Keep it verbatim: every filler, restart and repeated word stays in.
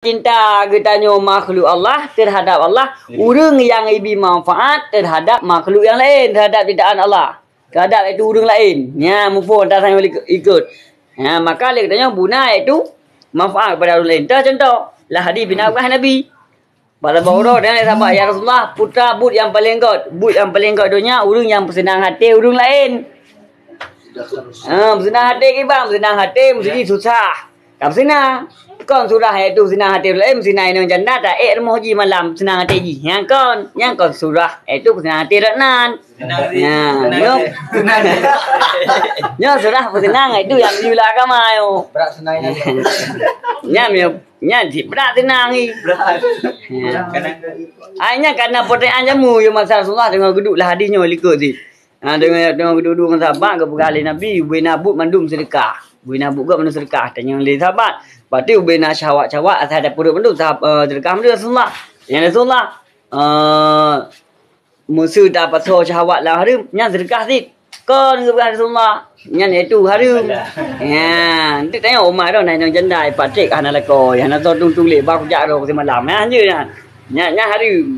Cinta geutanyoe makhluk Allah terhadap Allah, ureuëng nyang ibi manfaat terhadap makhluk nyang laén, terhadap ciptaan Allah, terhadap itu ureuëng laén. Nya muphom ata sang ikot. Ha, maka lé geutanyoe guna itu manfaat kepada ureuëng laén. Teuh contoh, lah hadis bina bukan Nabi. Pada bawa dan sahabat, "Ya Rasulullah, putra buet yang paling gét, buet yang paling gét donya ureuëng yang peuseunang hati ureuëng laén." Ha, peuseunang hati kiban, peuseunang hati mesti susah. Kan peuseunang. Kon surah iaitu peuseunang hati ureuëng laén, peuseunang inong janda taék rumoh jih malam peuseunang hati jih. Nyang kon, nyang kon surah iaitu peuseunang hati rot nan. Nah, nyoe, nyoe surah peuseunang iaitu yang yula agama yo. Berat senang. Nya, nya, nya di berat senang ni. Ai nya karena potongan jamu yo masa Rasulullah tengok geduk lah hadis nyoe likot sih. Ha, dengan, dengan duduk dengan sahabat, geupeugah lé Nabi, "Ubena buet mandum sedekah. Ubena buet gét mandum sedekah." Tanyong lé sahabat. Lepas tu ubena syahwat-syahwat asai ada peuruet mandum sahab-, eh, sedekah mandum Rasulullah. Tanyong Rasulullah, eh, meuseu tapasoe syahwat lam hareuem, nyan sedekah cit. Kon geupeugah Rasulullah, nyan iaitu hareuem. Ya, nanti tanyong umat dah, nanyong janda, patek hana lakoe, hana soe tueng tuléh, bah kujak roh simalam. Ya, hanjeuet nyan. Nyan, nyan hareuem.